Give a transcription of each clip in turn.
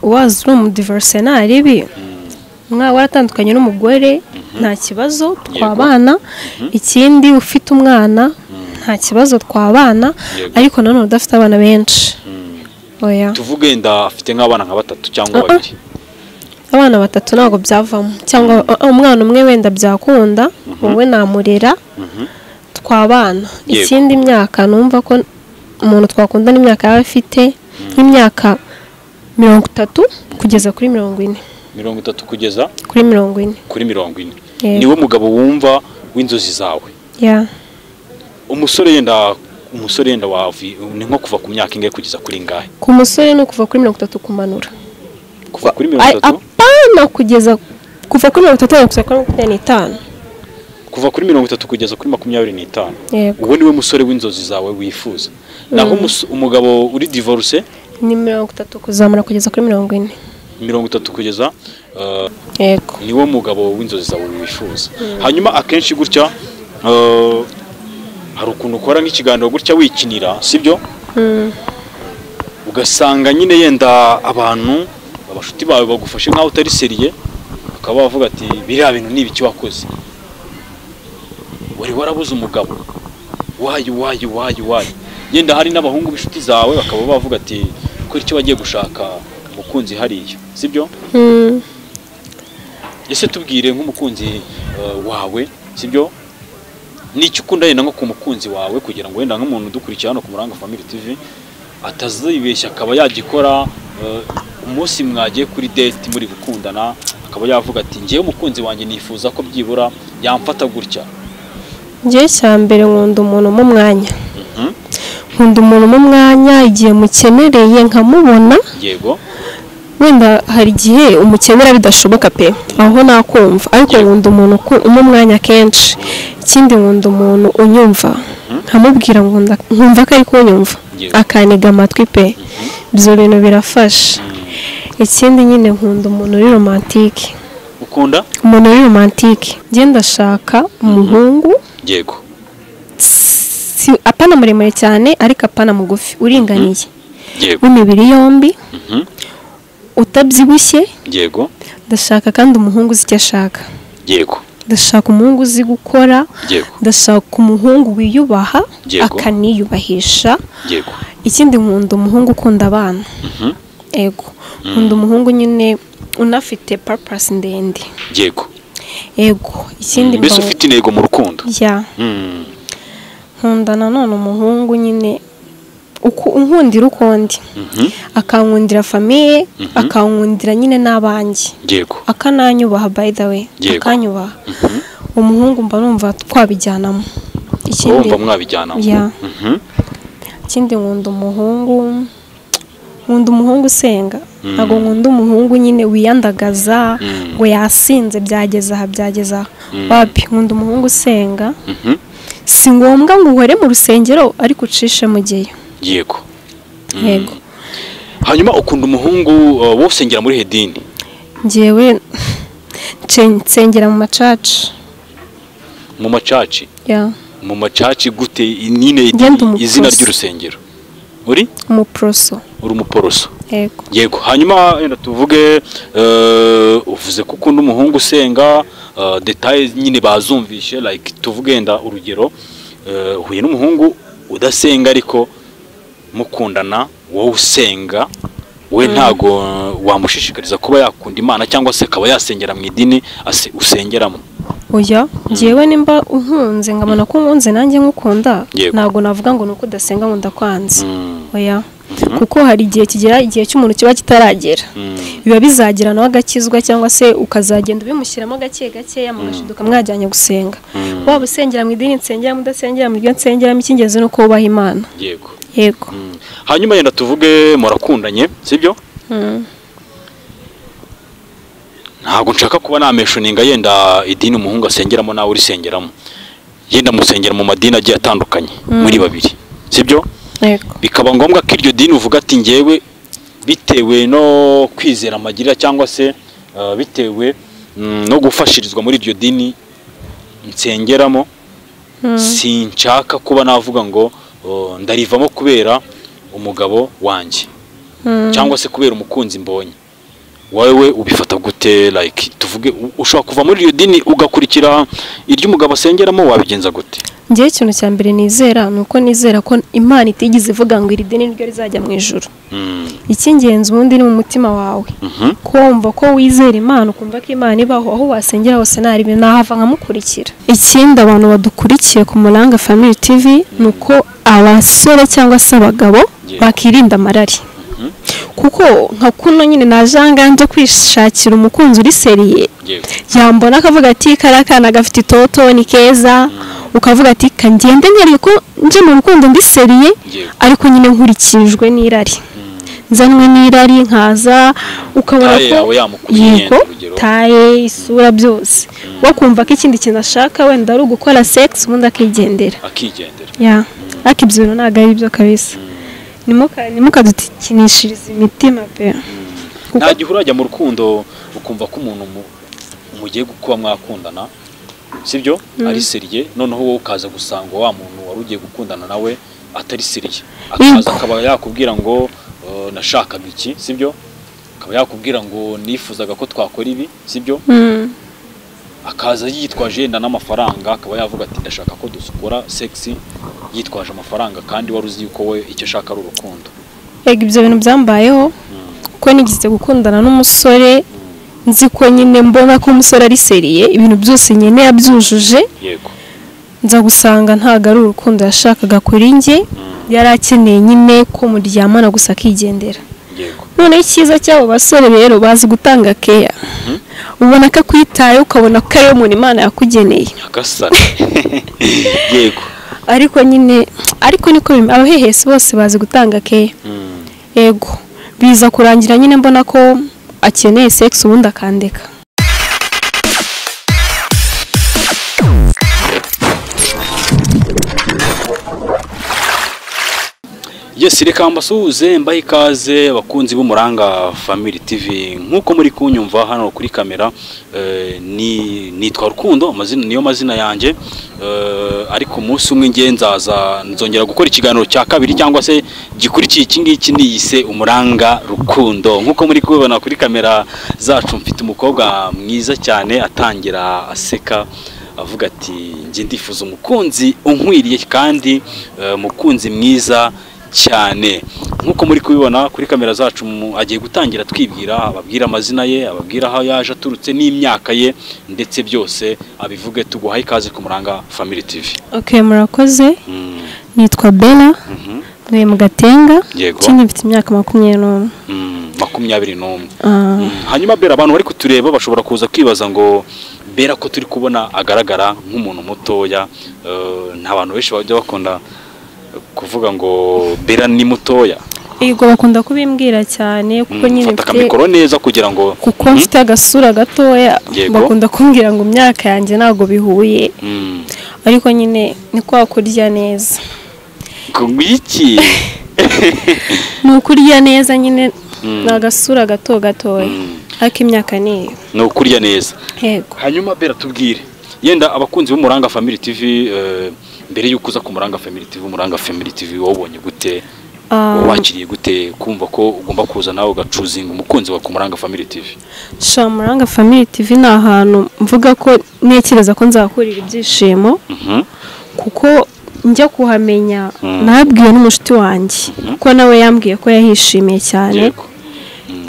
Waza uri umudivorce nta ribi, mwaba waratandukanye n'umugore nta kibazo twabana. Ikindi ufite umwana nta kibazo twabana, ariko nanone udafite abana benshi. Oya. Tuvuge wenda afite nk'abana nka batatu cyangwa babiri. Abana batatu ntabwo byavamo, cyangwa umwana umwe wenda byakunda, wowe namurera twabana. Ikindi imyaka numva ko umuntu twakundana imyaka yaba afite nk'imyaka 30 kugeza kuri 40. 30 kugeza kuri 40. Kuri 40. Niwe mugabo wumva w'inzozi zawe. Yeah. Umusore yenda wavi ni nko kuva ku myaka ingahe kugeza kuri ingahe? Ku musore no kuva kuri 30 kumanura. Kuva kuri 30? Apana, kugeza kuva kuri 30 kugeza kuri 25. Kuva kuri 30 kugeza kuri 25. Uwo niwe musore w'inzozi zawe wifuza. Naho umugabo uri divorce ni 30 kuzamura kugeza kuri 40. 30 kugeza yego, niwo mugabo w'inzozi zawe wifuza. Hanyuma akenshi gutya hari ukuntu ukora nk'ikiganiro gutya wikinira, sibyo? Ugasanga nyine yenda abantu abashuti bawe bagufashe nkaho utari seriye, bakaba bavuga ati biriya bintu ni ibiki wakoze, wari warabuze umugabo, wayi wayi wayi wayi. Yenda hari n'abahungu b'inshuti zawe bakaba bavuga ati ko icyo wagiye gushaka umukunzi hariya, sibyo? Ese tubwire nk'umukunzi wawe, sibyo? Nicyo ukunda yenda nko ku mukunzi wawe, kugira ngo wenda nk'umuntu udukurikira hano ku Muranga Family TV atazibeshya akaba yagikora umunsi mwagiye kuri date muri gukundana, akaba yavuga ati ngiye umukunzi wanjye nifuza ko byibura yamfata gutya. Ngiye cyambere nkunda umuntu mu mwanya. Nkunda umuntu mu mwanya igihe mukenereye nkamubona. Yego. Wenda hari igihe umukenera bidashoboka pe, aho nakumva, ariko nkunda umuntu mu mwanya kenshi. Ikindi nkunda umuntu unyumva, nkamubwira nkumva ko ari kunyumva, akaniga amatwi pe. Ibyo bintu birafasha. Ikindi nyine nkunda umuntu uri romantique. Ukunda umuntu uri romantique. Ngiye ndashaka umuhungu, yego, si apana muremure cyane ariko apana mugufi, uringaniye, yego, w'imibiri yombi, utabyibushye, yego. Ndashaka kandi umuhungu uzi icyo ashaka, yego. Ndashaka umuhungu uzi gukora, yego. Ndashaka umuhungu wiyubaha akaniyubahisha, yego. Ikindi nkunda umuhungu ukunda abana, yego. Nkunda umuhungu nyine unafite purpose ndende, yego, yego. Ikindi mbese ufite intego mu rukundo. Ya. Nkunda nanone umuhungu nyine unkundira ukundi, akankundira famille, akankundira nyine n'abanjye, yego, akananyubaha, by the way, akanyubaha. Umuhungu mba numva twabijyanamo. Ikindi mba mwabijyanamo. Ya. Ikindi nkunda umuhungu, nkunda umuhungu usenga. Ntabwo nkunda umuhungu nyine wiyandagaza ngo yasinze byageze aha byageze aha. Wapi, nkunda umuhungu usenga. Si ngombwa ngo uhore mu rusengero ariko ucishe mu gihe. Yego. Yego. Hanyuma ukunda umuhungu wo usengera muri hedini? Ngewe nsengera mu macaci. Mu macaci? Yeah. Mu macaci gute? Nyine izina ry'urusengero? Uri? Umuproso. Uri umuporoso. Yego. Yego. Hanyuma yenda tuvuge uvuze ko ukunda umuhungu usenga, details nyine bazumvishe, like tuvuge yenda urugero uhuye n'umuhungu udasenga ariko mukundana, wowe usenga, we ntago wamushishikariza kuba yakunda Imana cyangwa se akaba yasengera mu idini usengeramo? Oya, ngewe nimba unkunze ngamana ko unkunze nanjye nkukunda, ntago navuga ngo nuko udasenga ngo ndakwanze. Oya. Kuko hari igihe kigera, igihe cy'umuntu kiba kitaragera, biba bizagira nawe agakizwa cyangwa se ukazagenda ubimushyiramo gake gake mugashiduka mwajyanye gusenga. Waba usengera mu idini nsengera, mudasengera mu ryo nsengeramo, icy'ingenzi nuko wubaha Imana. Yego. Yego. Hanyuma yenda tuvuge murakundanye, sibyo? Ntabwo nshaka kuba nameshoninga yenda idini umuhungu asengeramo nawe urisengeramo. Yenda musengera mu madini agiye atandukanye muri babiri, sibyo? Yego. Bikaba ngombwa ko iryo dini uvuga ati ngewe bitewe no kwizera amagirira cyangwa se bitewe no gufashirizwa muri iryo dini nsengeramo, sinshaka kuba navuga ngo ndarivamo kubera umugabo wanjye cyangwa se kubera umukunzi mbonye. Wowe ubifata gute? Like tuvuge ushobora kuva muri iryo dini ugakurikira iry'umugabo asengeramo, wabigenza gute? Njyewe ikintu cya mbere nizera ni uko nizera ko Imana itigeze ivuga ngo iri dini niryo rizajya mu ijuru. Icy'ingenzi ubundi ni mu mutima wawe, kumva ko wizera Imana, ukumva ko Imana ibaho, aho wasengera hose nta nahava nkamukurikira. Ikindi abantu badukurikiye ku Muranga Family TV ni uko abasore cyangwa se abagabo bakirinda amarari, kuko nka kuno nyine najanga nje kwishakira umukunzi uri seriye, yambona akavuga ati kariya kana gafite itoto ni keza, ukavuga ati kangende nyari ko nje mu rukundo ndi seriye, ariko nyine nkurikijwe n'irari, nzanwe n'irari nkaza, ukabona ko yego taye isura byose, wakumva ko ikindi kintu ashaka wenda ari ugukora sex ubundi akigendera. Ya ariko ibyo ntabwo ari byo kabisa. Nimukadukinishiriza imitima pe. Nta gihe urajya mu rukundo ukumva ko umuntu mugiye kuba mwakundana, sibyo, ari seriye, noneho wowe ukaza gusanga wa muntu wari ugiye gukundana nawe atari seriye, akaza akaba yakubwira ngo nashakaga iki, sibyo, akaba yakubwira ngo nifuzaga ko twakora ibi, sibyo, akaza yitwaje yenda n'amafaranga, akaba yavuga ati ndashaka ko dusukura sex, yitwaje amafaranga kandi wari uzi yuko we icyo ashaka ari urukundo. Yego ibyo bintu byambayeho, kuko nigeze gukundana n'umusore nzi ko nyine mbona ko umusore ari seriye, ibintu byose nyine yabyujuje. Yego. Nza gusanga ntago ari urukundo yashakaga kuri njye, yari akeneye nyine ko muryamana gusa akigendera. Yego. None icyiza cy'abo basore rero bazi gutanga care. Ubona ko akwitaye, ukabona ko ari umuntu Imana yakugeneye. Nyagasani. Yego. Ariko nyine ariko niko abahehesi bose bazi gutanga care. Yego. Biza kurangira nyine mbona ko akeneye sex ubundi akandeka. Yes, reka mbasuhuze mbahe ikaze abakunzi b'Umuranga Family TV. Nkuko muri kunyumva hano kuri kamera, ni nitwa Rukundo, amazina niyo mazina yanjye, ariko umunsi umwe ngiye nzaza nzongera gukora ikiganiro cya kabiri cyangwa se gikurikiye iki ngiki, niyise Umuranga Rukundo. Nkuko muri kubibona kuri kamera zacu, mfite umukobwa mwiza cyane, atangira aseka avuga ati njye ndifuza umukunzi unkwiriye kandi umukunzi mwiza cyane. Nkuko muri kubibona kuri kamera zacu, agiye gutangira twibwira, ababwira amazina ye, ababwira aho yaje aturutse n'imyaka ye, ndetse byose abivuge. Tuguhaye ikaze ku Muranga Family TV. Okay, murakoze. Nitwa Bella, ntuye mu Gatenga, ikindi mfite imyaka 21. 21. Hanyuma Bella, abantu bari kutureba bashobora kuza kwibaza ngo Bella ko turi kubona agaragara nk'umuntu mutoya, nta bantu benshi bajya bakunda kuvuga ngo Bella ni mutoya. Yego, bakunda kubimbwira cyane kuko nyine mfite mikoro neza kugira ngo kuko mfite agasura gatoya, bakunda kumbwira ngo imyaka yanjye ntago bihuye. Ariko nyine ni kwa kurya neza. Iki ni ukurya neza nyine, ni agasura gato gatoya, ariko imyaka niyo ni ukurya neza. Yego. Hanyuma Bella, tubwire yenda abakunzi b'Umuranga Family TV, mbere y'uko uza ku Muranga Family TV, Umuranga Family TV wabonye gute? Wakiriye gute kumva ko ugomba kuza nawe ugacuzinga umukunzi wa ku Muranga Family TV? Sha, Muranga Family TV ni ahantu mvuga ko ntekereza ko nzakurira ibyishimo, kuko njya kuhamenya nabwiwe n'umushuti wanjye, kuko nawe yambwiye ko yahishimiye cyane.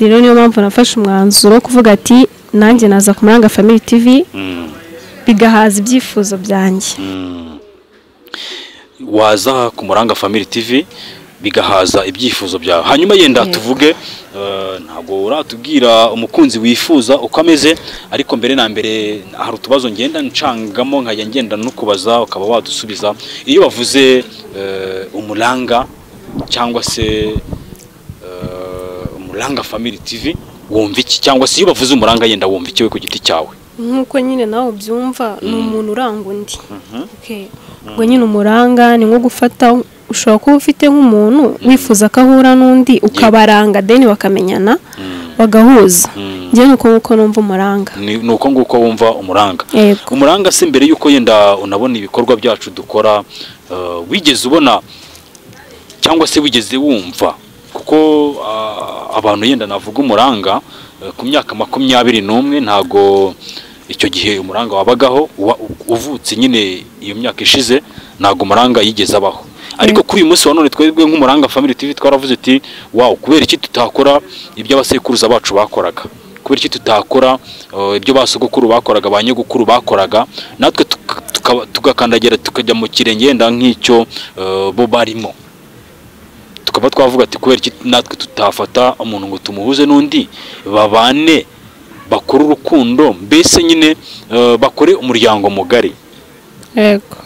Rero niyo mpamvu nafashe umwanzuro wo kuvuga ati nanjye naza ku Muranga Family TV, bigahaza ibyifuzo byanjye. Waza ku Muranga Family TV bigahaza ibyifuzo byawe. Hanyuma yenda tuvuge, ntabwo uratubwira umukunzi wifuza uko ameze, ariko mbere na mbere hari utubazo ngenda ncangamo nkajya ngenda no kubaza ukaba wadusubiza. Iyo bavuze Umuranga cyangwa se Umuranga Family TV wumva iki? Cyangwa se iyo bavuze Umuranga yenda wumva iki we ku giti cyawe? Nkuko nyine nawe ubyumva, ni umuntu uranga undi. Okay. Ubwo nyine umuranga ni nko gufata, ushobora kuba ufite nk'umuntu wifuza ko ahura n'undi, ukabaranga deni bakamenyana bagahuza. Njye nuko nguko numva umuranga. Nuko nguko wumva umuranga. Umuranga se mbere yuko yenda unabona ibikorwa byacu dukora, wigeze ubona cyangwa se wigeze wumva? Kuko abantu yenda navuga umuranga ku myaka 21 ntago icyo gihe umuranga wabagaho, uvutse nyine iyo myaka ishize ntago umuranga yigeze abaho. Ariko kuri uyu munsi wa none twebwe nk'Umuranga Family TV twaravuze ati wow, kubera iki tutakora ibyo abasekuruza bacu bakoraga, kubera iki tutakora ibyo basogokuru bakoraga, ba nyogokuru bakoraga, natwe tugakandagira tukajya mu kirenge yenda nk'icyo bo barimo. Tukaba twavuga ati kubera iki natwe tutafata umuntu ngo tumuhuze n'undi babane bakore urukundo, mbese nyine bakore umuryango mugari. Yego.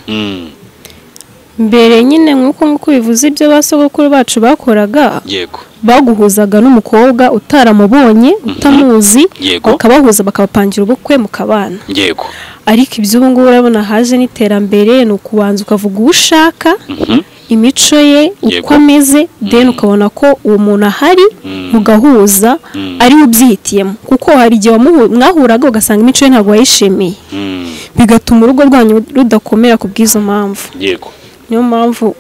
Mbere nyine nk'uko bivuze ibyo basogokuru bacu bakoraga, yego, baguhuzaga n'umukobwa utaramubonye, utamuzi, bakabahuza bakabapangira ubukwe mukabana. Yego. Ariko ibyo ubu ngubu urabona haje n'iterambere, ni ukubanza ukavuga uwo ushaka, imico ye uko ameze, then ukabona ko uwo muntu ahari mugahuza ari we ubyihitiyemo, kuko hari igihe mwahuraga ugasanga imico ye ntabwo wayishimiye, bigatuma urugo rwanyu rudakomera ku bw'izo mpamvu. Yego. Niyo mpamvu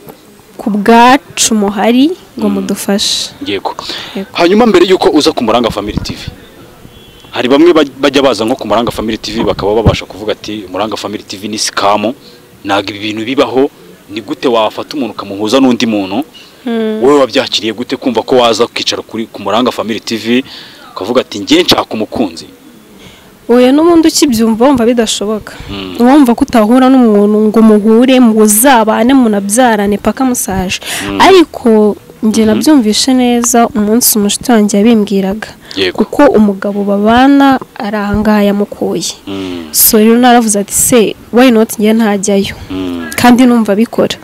ku bwacu muhari ngo mudufashe. Yego. Hanyuma mbere yuko uza ku Muranga Family TV, hari bamwe bajya baza nko ku Muranga Family TV bakaba babasha kuvuga ati Muranga Family TV ni scam, ntabwo ibi bintu bibaho, ni gute wafata umuntu ukamuhuza n'undi muntu? Wowe wabyakiriye gute kumva ko waza ukicara kuri ku Muranga Family TV ukavuga ati ngiye nshaka umukunzi? Oya, n'ubundi ukibyumva wumva bidashoboka. Wumva ko utahura n'umuntu ngo muhure muzabane munabyarane paka musaje. Ariko njye nabyumvishe neza umunsi umushuti wanjye yabimbwiraga, kuko umugabo babana ari ahangaha yamukuye. So rero naravuze ati se why not njye ntajyayo, kandi numva bikora.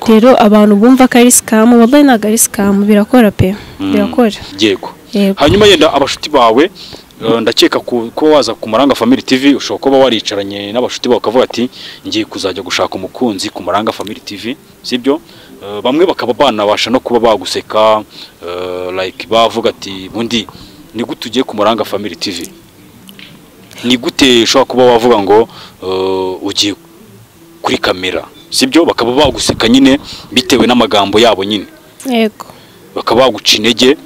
Rero abantu bumva ko ari scam, wallahi ntabwo ari scam, birakora pe, birakora. Yego. Hanyuma yenda abashuti bawe, ndakeka ko waza ku Muranga Family TV ushobora kuba waricaranye n'abashuti bawe ukavuga ati ngiye kuzajya gushaka umukunzi ku Muranga Family TV, sibyo? Bamwe bakaba banabasha no kuba baguseka, like bavuga ati bundi ni gute ugiye ku Muranga Family TV, ni gute ushobora kuba wavuga ngo ugiye kuri kamera, sibyo? Bakaba baguseka nyine bitewe n'amagambo yabo nyine. Yego. Bakaba baguca intege,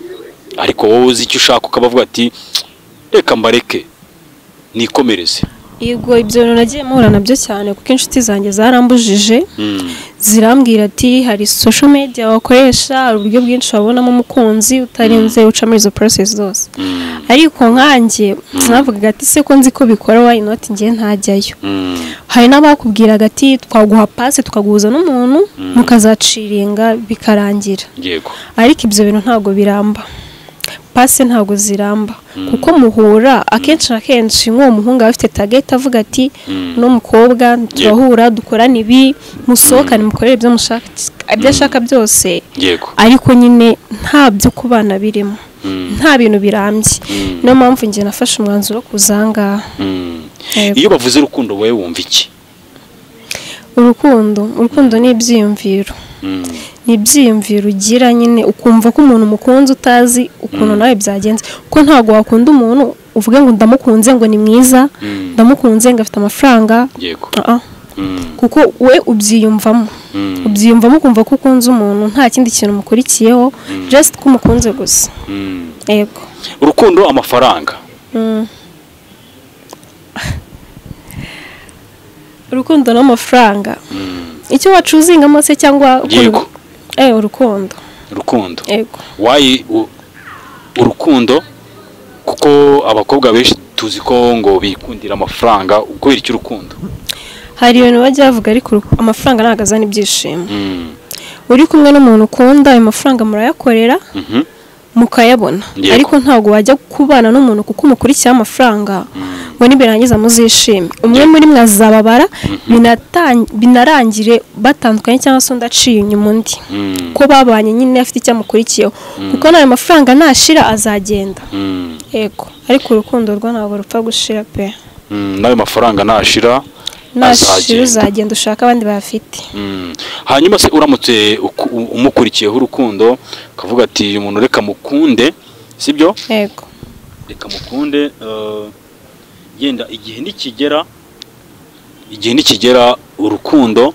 ariko wowe uzi icyo ushaka ukabavuga ati reka mbareke nikomereze. Yego, ibyo bintu nagiye mpura nabyo cyane kuko inshuti zanjye zarambujije, zirambwira ati hari social media wakoresha, hari uburyo bwinshi wabonamo umukunzi utarinze uca muri izo process zose. Ariko nkanjye navugaga ati se ko nzi ko bikora, why not ngiye ntajyayo. Hari n'abakubwiraga ati twaguha passe tukaguhuza n'umuntu mukazaciringa bikarangira. Yego. Ariko ibyo bintu ntabwo biramba. Passe ntabwo ziramba, kuko muhura akenshi na kenshi nk'uwo muhungu afite target avuga ati no mukobwa turahura dukorana ibi, musohokane mukorere ibyo mushaka, ibyo ashaka byose. Yego. Ariko nyine nta byo kubana birimo, nta bintu birambye. Niyo mpamvu njye nafashe umwanzuro wo kuzanga. Iyo bavuze urukundo wowe wumva iki? Urukundo ni ibyiyumviro. Ni ibyiyumviro ugira nyine ukumva ko umuntu mukunze utazi ukuntu nawe byagenze, kuko ntabwo wakunda umuntu uvuge ngo ndamukunze ngo ni mwiza, ndamukunze ngo afite amafaranga. Yego. Kuko we ubyiyumvamo, ubyiyumvamo ukumva ko ukunze umuntu nta kindi kintu mukurikiyeho, just ko umukunze gusa. Yego. Urukundo, amafaranga. Urukundo n'amafaranga. Icyo wacuzingamo se cyangwa Yego. Urukundo. Urukundo. Yego. Why urukundo? Kuko abakobwa benshi tuzi ko ngo bikundira amafaranga, kubera iki urukundo? Hari ibintu bajya bavuga ariko amafaranga ntabwo azana ibyishimo. Uri kumwe n'umuntu ukunda, ayo mafaranga murayakorera, mukayabona. Ariko ntabwo wajya kubana n'umuntu kuko umukurikiye amafaranga ngo nibirangiza muzishime. Umwe muri mwe azababara, binarangire batandukanye cyangwa se undi aciye inyuma undi, ko babanye nyine afite icyo amukurikiyeho, kuko n'ayo mafaranga nashira azagenda. Yego. Ariko urukundo rwo ntabwo rupfa gushira pe. N'ayo mafaranga nashira uzagenda ushaka abandi bafite. Hanyuma se uramutse umukurikiyeho urukundo ukavuga ati uyu muntu reka mukunde, sibyo? Yego. Reka mukunde, yenda igihe nikigera urukundo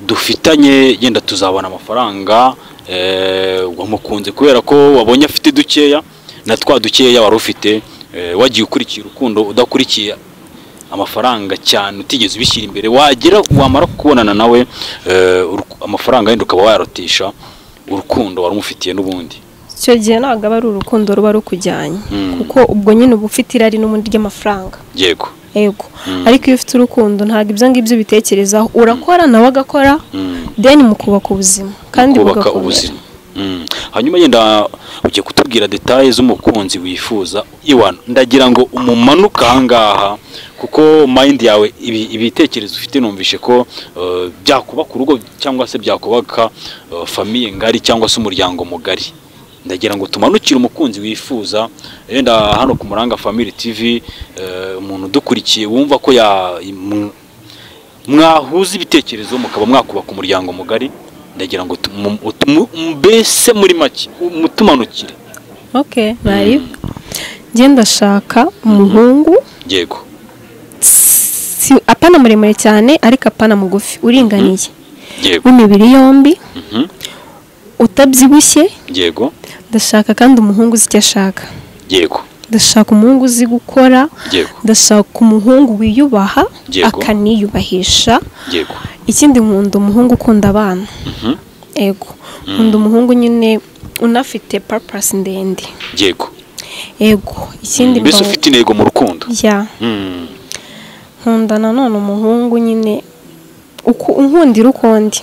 dufitanye yenda tuzabona amafaranga, wamukunze kubera ko wabonye afite dukeya, na twa dukeya wari ufite, wagiye ukurikiye urukundo udakurikiye amafaranga cyane, utigeze ubishyira imbere, wagera wamara kubonana nawe amafaranga yenda ukaba wayarotisha urukundo wari umufitiye n'ubundi. Icyo gihe ntabwo aba ari urukundo ruba rukujyanye, kuko ubwo nyine uba ufite irari n'ubundi ry'amafaranga. Yego. Yego. Ariko iyo ufite urukundo ntabwo ibyo ngibyo bitekerezaho, urakora nawe agakora, then mukubaka ubuzima kandi bugakomera. Ubuzima. Hanyuma yenda ugiye kutubwira details z'umukunzi wifuza. Iwana ndagira ngo umumanuka ahangaha, kuko mind yawe ibitekerezo ufite numvishe ko byakubaka urugo cyangwa se byakubaka famille ngari cyangwa se umuryango mugari. Ndagira ngo tumanukire umukunzi wifuza. Yenda hano ku Muranga Family TV, umuntu udukurikiye wumva ko mwahuza ibitekerezo mukaba mwakubaka umuryango mugari, ndagira ngo mbese muri make mutumanukire. Okay, bari ngiye ndashaka umuhungu. Yego. Si apana muremure cyane ariko apana mugufi, uringaniye. Yego. W'imibiri yombi. Utabyibushye. Yego. Ndashaka kandi umuhungu uzi icyo ashaka. Yego. Ndashaka umuhungu uzi gukora. Yego. Ndashaka umuhungu wiyubaha akaniyubahisha. Yego. Ikindi nkunda umuhungu ukunda abana. Yego. Nkunda umuhungu nyine unafite purpose ndende. Yego. Yego. Ikindi mbese ufite intego mu rukundo. Ya. Nkunda nanone umuhungu nyine unkundira ukundi,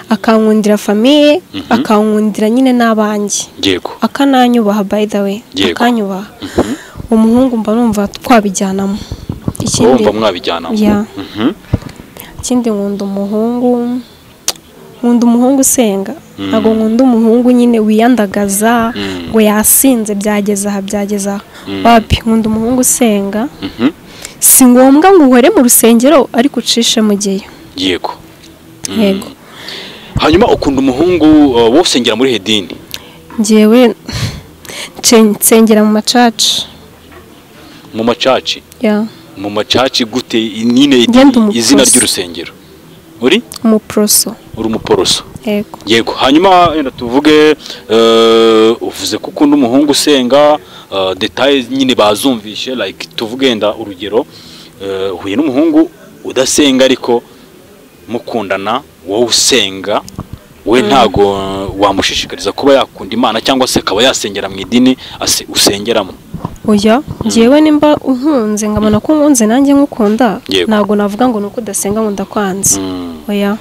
akankundira famille, akankundira nyine n'abanjye. Yego. Akananyubaha, by the way. Akanyubaha. Umuhungu mba numva twabijyanamo. Ikindi mba mwabijyanamo. Ya. Ikindi nkunda umuhungu, nkunda umuhungu usenga. Ntabwo nkunda umuhungu nyine wiyandagaza ngo yasinze byageza aha byageza. Wapi, nkunda umuhungu usenga. Si ngombwa ngo uhore mu rusengero ariko ucishe mu gihe. Yego. Yego. Hanyuma ukunda umuhungu wo usengera muri hedini? Ngewe nsengera mu macaci. Mu macaci? Ya. Mu macaci gute? Nyine izina ry'urusengero? Uri? Umuproso. Uri umuporoso. Yego. Yego. Hanyuma yenda tuvuge uvuze ko ukunda umuhungu usenga, details nyine bazumvishe, like tuvuge yenda urugero, uhuye n'umuhungu udasenga ariko mukundana, wowe usenga, we ntago wamushishikariza kuba yakunda Imana cyangwa se akaba yasengera mu idini usengeramo? Oya, ngewe nimba unkunze ngamana ko nkunze nanjye nkukunda, ntago navuga ngo nuko udasenga ngo ndakwanze. Oya.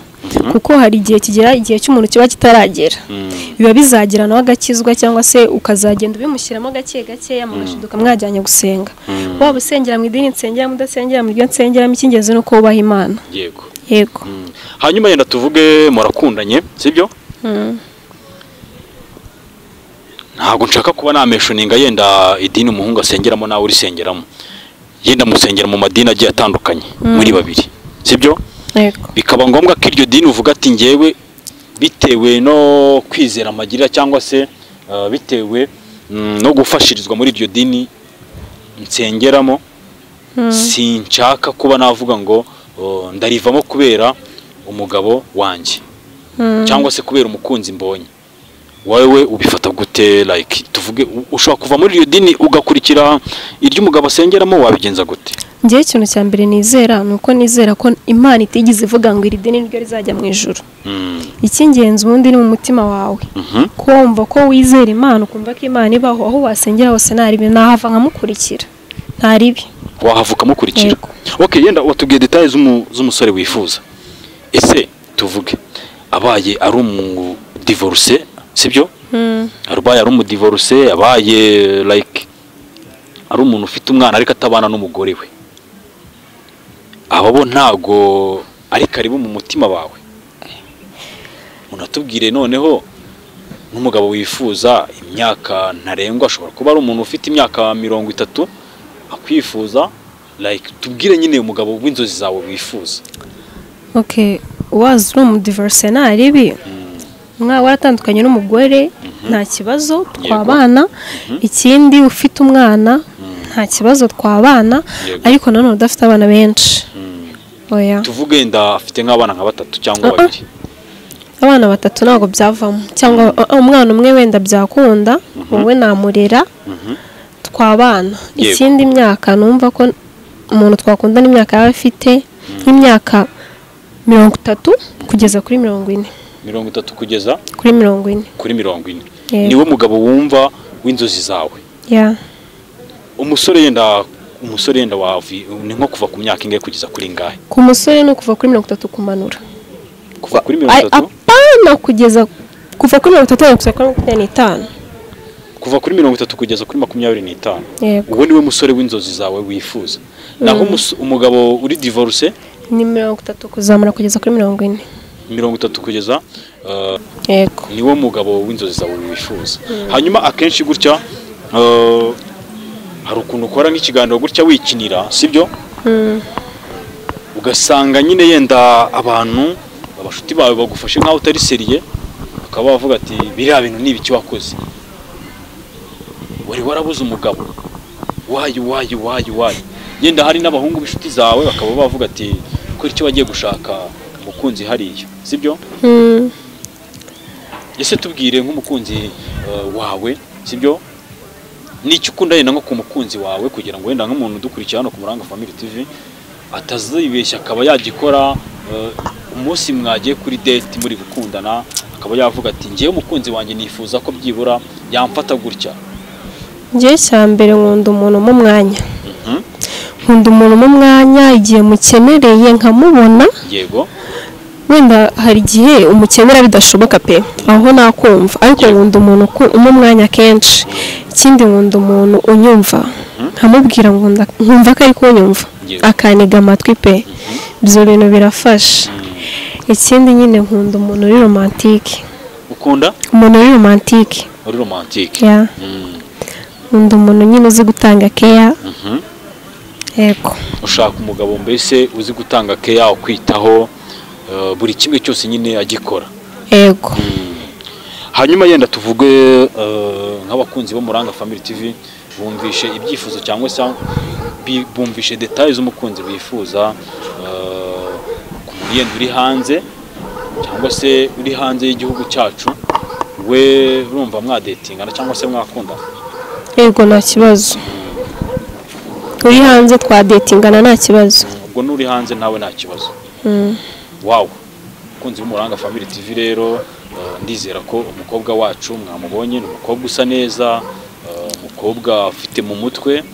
Kuko hari igihe kigera, igihe cy'umuntu kiba kitaragera, biba bizagira nawe agakizwa cyangwa se ukazagenda ubimushyiramo gake gake mugashiduka mwajyanye gusenga. Waba usengera mu idini nsengera, mudasengera mu ryo nsengeramo, icy'ingenzi nuko wubaha Imana. Yego. Yego. Hanyuma yenda tuvuge murakundanye, sibyo? Ntabwo nshaka kuba nameshoninga yenda idini umuhungu asengeramo nawe urisengeramo. Yenda musengera mu madini agiye atandukanye muri babiri, sibyo? Yego. Bikaba ngombwa ko iryo dini uvuga ati ngewe bitewe no kwizera amagirira cyangwa se bitewe no gufashirizwa muri iryo dini nsengeramo, sinshaka kuba navuga ngo ndarivamo kubera umugabo wanjye cyangwa se kubera umukunzi mbonye. Wowe ubifata gute? Like tuvuge ushobora kuva muri iryo dini ugakurikira iryo umugabo asengeramo, wabigenza gute? Ngiye ikintu cya mbere nizera nuko nizera ko Imana itigeze ivuga ngo iri dini niryo rizajya mu ijuru. Icy'ingenzi ubundi ni mu mutima wawe, kumva ko wizera Imana, ukumva ko Imana ibaho, aho wasengera hose nta ribi, nahava nkamukurikira nta ribi, wahava ukamukurikira. Okay, yenda watubwiye details z'umusore wifuza. Ese tuvuge abaye ari umudivorce, sibyo? Abaye ari umudivorce, abaye like ari umuntu ufite umwana ariko atabana n'umugore we, abo bo ntago ari karibu mu mutima wawe. Unatubwire noneho n'umugabo wifuza imyaka ntarengwa, ashobora kuba ari umuntu ufite imyaka 30 akwifuza, like tubwire nyine umugabo w'inzozi zawe wifuza. Okay, wazi uri umudivorce nta ribi, mwa waratandukanye n'umugore nta kibazo twabana, ikindi ufite umwana nta kibazo twabana, ariko nanone udafite abana benshi. Oya. Tuvuge nda afite nk'abana nka 3 cyangwa 2. Abana batatu ntabwo byavamo, cyangwa umwana umwe wenda byakunda, wowe namurera twabana. Ikindi myaka numva ko umuntu twakundana imyaka yaba afite nk'imyaka 30 kugeza kuri 40. 30 kugeza kuri 40. Kuri 40. Niwe mugabo wumva w'inzozi zawe. Yeah. Umusore yenda wavi ni nko kuva ku myaka ingahe kugeza kuri ingahe? Ku musore no kuva kuri 30 kumanura. Kuva kuri 30? Apana, kugeza kuva kuri 30 kugeza kuri 25. Kuva kuri 30 kugeza kuri 25. Uwo niwe musore w'inzozi zawe wifuza. Naho umugabo uri divorce ni 30 kuzamura kugeza kuri 40. 30 kugeza yego, niwo mugabo w'inzozi zawe wifuza. Hanyuma akenshi gutya hari ukuntu ukora nk'ikiganiro gutya wikinira, sibyo? Ugasanga nyine yenda abantu abashuti bawe bagufashe nkaho utari seriye, bakaba bavuga ati biriya bintu ni ibiki wakoze, wari warabuze umugabo, wayi wayi wayi wayi. Yenda hari n'abahungu b'inshuti zawe bakaba bavuga ati ko icyo bagiye gushaka umukunzi hariya, sibyo? Ese tubwire nk'umukunzi wawe, sibyo? Nicyo ukunda yenda nko ku mukunzi wawe, kugira ngo wenda nk'umuntu udukurikira hano ku Muranga Family TV atazibeshya akaba yagikora umunsi mwagiye kuri date muri gukundana, akaba yavuga ati ngiye umukunzi wanjye nifuza ko byibura yamfata gutya. Ngiye cyambere nkunda umuntu mu mwanya. Nkunda umuntu mu mwanya igihe mukenereye nkamubona. Yego. Wenda hari igihe umukenera bidashoboka pe, aho nakumva, ariko nkunda umuntu mu mwanya kenshi. Ikindi nkunda umuntu unyumva, nkamubwira nkumva ko ari kunyumva, akaniga amatwi pe. Ibyo bintu birafasha. Ikindi nyine nkunda umuntu uri romantique. Ukunda? Umuntu uri romantique. Uri romantique. Yeah. Nkunda umuntu nyine uzi gutanga care. Yego. Ushaka umugabo mbese uzi gutanga care, ukwitaho buri kimwe cyose nyine agikora. Yego. Hanyuma yenda tuvuge nk'abakunzi bo Muranga Family TV bumvishe ibyifuzo cyangwa se bumvishe details z'umukunzi bifuza ku muntu yenda uri hanze cyangwa se uri hanze y'igihugu cyacu, we urumva mwadetingana cyangwa se mwakunda? Yego, nta kibazo. Uri hanze twadetingana nta kibazo. Ubwo n'uri hanze nawe nta kibazo. Wow. Kunzi b'Umuranga Family TV rero ndizera ko umukobwa wacu mwamubonye, ni umukobwa usa neza, umukobwa ufite mu mutwe,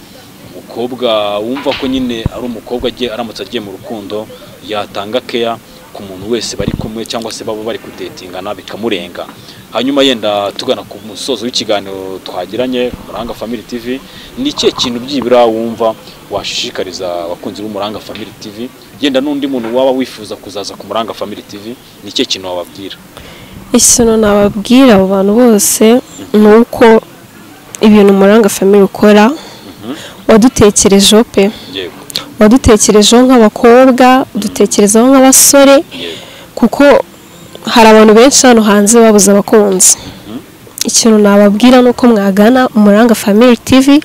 umukobwa wumva ko nyine ari umukobwa agiye aramutse agiye mu rukundo yatanga care ku muntu wese bari kumwe cyangwa se babo bari kudetingana bikamurenga. Hanyuma yenda tugana ku musozo w'ikiganiro twagiranye Muranga Family TV, ni ikihe kintu byibura wumva washishikariza abakunzi b'Umuranga Family TV, yenda n'undi muntu waba wifuza kuzaza ku Muranga Family TV, ni ikihe kintu wababwira? Ikintu nababwira abo bantu bose ni uko ibintu Muranga Family ukora wadutekerejeho pe. Yego. Wadutekerejeho nk'abakobwa, udutekerezaho nk'abasore, kuko hari abantu benshi hano hanze babuze abakunzi. Ikintu nababwira ni uko mwagana Umuranga Family TV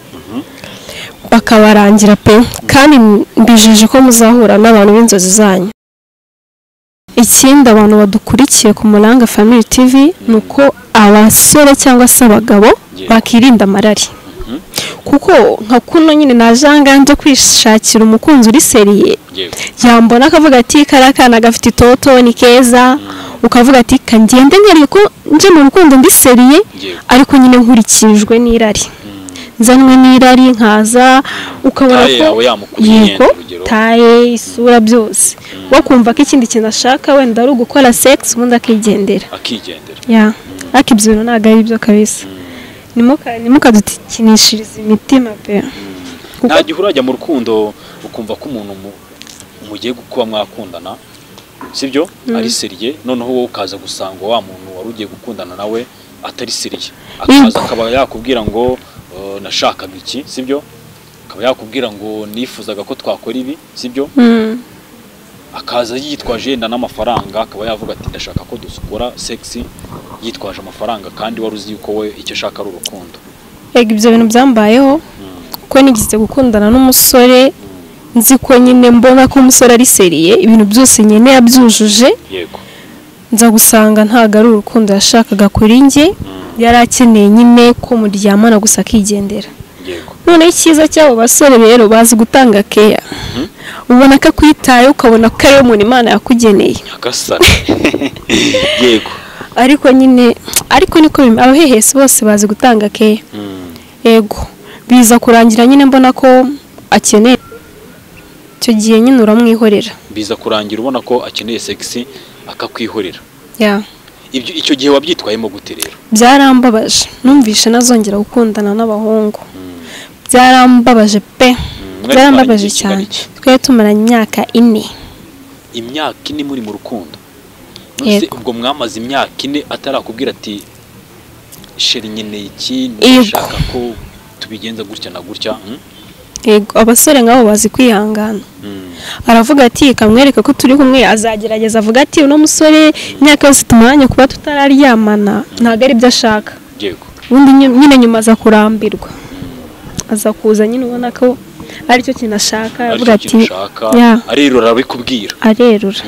bakabarangira pe, kandi mbijeje ko muzahura n'abantu b'inzozi zanyu. Ikindi abantu badukurikiye ku Muranga Family TV ni uko abasore cyangwa se abagabo bakirinda amarari, kuko nka kuno nyine najanga nje kwishakira umukunzi uri seriye, yambona akavuga ati karakana gafite itoto ni keza, ukavuga ati kangende nyari ko nje mu rukundo ndi seriye, ariko nyine nkurikijwe n'irari, nzanwe n'irari nkaza ukabona ko yego taye isura byose, wakumva ko ikindi kintu ashaka wenda ari ugukora sex ubundi akigendera. Ya, akibyo ntago ari byo kabisa. Nimukadukinishiriza imitima pe. Nta gihe urajya mu rukundo ukumva ko umuntu mugiye kuba mwakundana, sibyo, ari seriye, noneho wowe ukaza gusanga wa muntu wari ugiye gukundana nawe atari seriye, akaza akaba yakubwira ngo nashakaga iki, sibyo, akaba yakubwira ngo nifuzaga ko twakora ibi, sibyo, akaza yitwaje yenda n'amafaranga, akaba yavuga ati ndashaka ko dusukura sexy, yitwaje amafaranga kandi wari uzi yuko we icyo ashaka ari urukundo. Yego, ibyo bintu byambayeho kuko nigeze gukundana n'umusore nzi ko nyine mbona ko umusore ari seriye, ibintu byose nyine yabyujuje. Yego. Nza gusanga ntago ari urukundo yashakaga kuri njye, yari akeneye nyine ko muryamana gusa akigendera. Noneho icyiza cy'abo basore rero bazi gutanga care. Ubona ko akwitaye, ukabona ko ariwe muntu Imana yakugeneye. Yego. Ariko nyine ariko niko abahehesi bose bazi gutanga care. Yego. Biza kurangira nyine mbona ko akeneye, icyo gihe nyine uramwihorera. Biza kurangira ubona ko akeneye sex akakwihorera. Yeah. Ibyo icyo gihe wabyitwayemo gute rero? Byarambabaje. Numvishe nazongera gukundana n'abahungu. Byarambabaje pe. Byarambabaje cyane. Twe tumaranye imyaka 4. Imyaka 4 muri mu rukundo. None ubwo mwamaze imyaka 4 atarakubwira ati sheri nkeneye iki, ndashaka ko tubigenza gutya na gutya? Yego, abasore nk'abo bazi kwihangana. Aravuga ati kamwereka ko turi kumwe, azagerageza avuga ati uno musore imyaka yose tumaranye kuba tutararyamana ntago ari byo ashaka. Yego. Ubundi nyine nyuma aza kurambirwa. Aza kuza nyine ubona ko ari cyo kintu ashaka, aravuga ati arerura abikubwira. Arerura.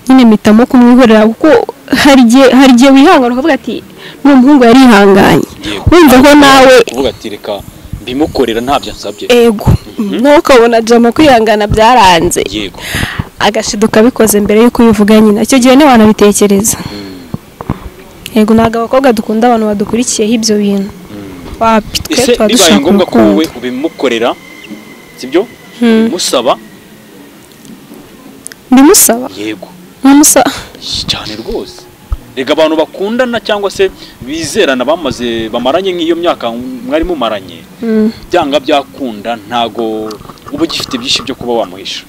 Nyine mpitamo kumwihorera kuko hari igihe wihangana ukavuga ati n'uwo muhungu yarihanganye. Wumva ko nawe uvuga ati reka bimukorera ntabyo ansabye. Ego. Nuko ukabona jama kwihangana byaranze. Yego. Agashiduka bikoze mbere yuko ubivuga nyina. Icyo gihe ntiwanabitekereza. Yego, ntago abakobwa dukunda abantu badukurikiyeho ibyo bintu. Wapi twe tuba dushaka ngombwa ko wowe ubimukorera, sibyo? Musaba. Bimusaba? Yego. Nkamusaba cyane rwose. Rega abantu bakundana cyangwa se bizerana bamaze bamaranye nk'iyo myaka mwari mumaranye, byanga byakunda ntago uba ugifite byinshi byo kuba wamuhisha.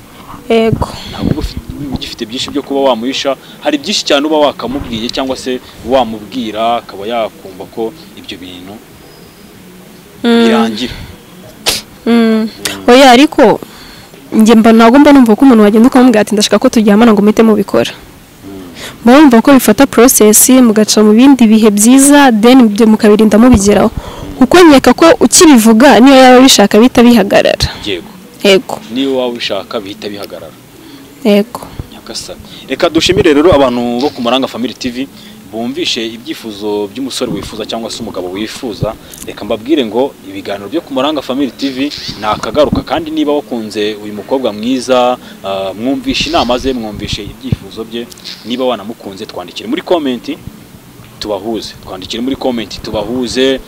Yego. Ntago uba ugifite byinshi byo kuba wamuhisha, hari byinshi cyane uba wakamubwiye cyangwa se wamubwira akaba yakumva ko ibyo bintu birangira. Oya, ariko njye mba ntago mba numva ko umuntu wagenda ukamubwira ati ndashaka ko turyamana ngo muhite mubikora. Murumva ko bifata process mugaca mu bindi bihe byiza, then ibyo mukabirinda mubigeraho. Kuko nkeka ko ukibivuga niyo yaba bishaka bita bihagarara. Yego. Yego. Niyo waba ushaka bihita bihagarara. Yego. Nyakasa. Reka dushimire rero abantu bo ku Muranga Family TV bumvishe ibyifuzo by'umusore wifuza cyangwa se umugabo wifuza. Reka mbabwire ngo ibiganiro byo ku Muranga Family TV nakagaruka, kandi niba wakunze uyu mukobwa mwiza, mwumvishe inama ze, mwumvishe ibyifuzo bye, niba wanamukunze twandikire muri comment tubahuze, twandikire muri comment tubahuze,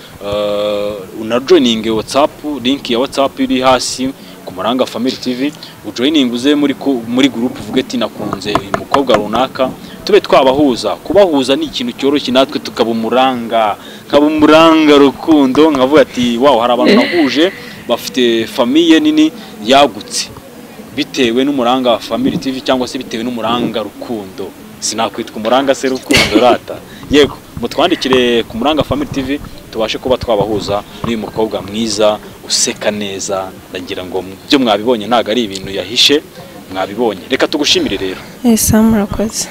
una joining WhatsApp, link ya WhatsApp iri hasi ku Muranga Family TV, ujoining uze muri group uvuge ati nakunze uyu mukobwa runaka, tube twabahuza. Kubahuza ni ikintu cyoroshye, natwe tukaba umuranga, nkaba umuranga rukundo, nkavuga ati wow, hari abantu nahuje bafite famille nini yagutse bitewe n'umuranga Family TV cyangwa se bitewe n'umuranga rukundo. Sinakwitwa umuranga se rukundo rata. Yego, mutwandikire ku Muranga Family TV tubashe kuba twabahuza n'uyu mukobwa mwiza useka neza. Ndagira ngo byo mwabibonye ntago ari ibintu yahishe, mwabibonye. Reka tugushimire rero. Esa murakoze.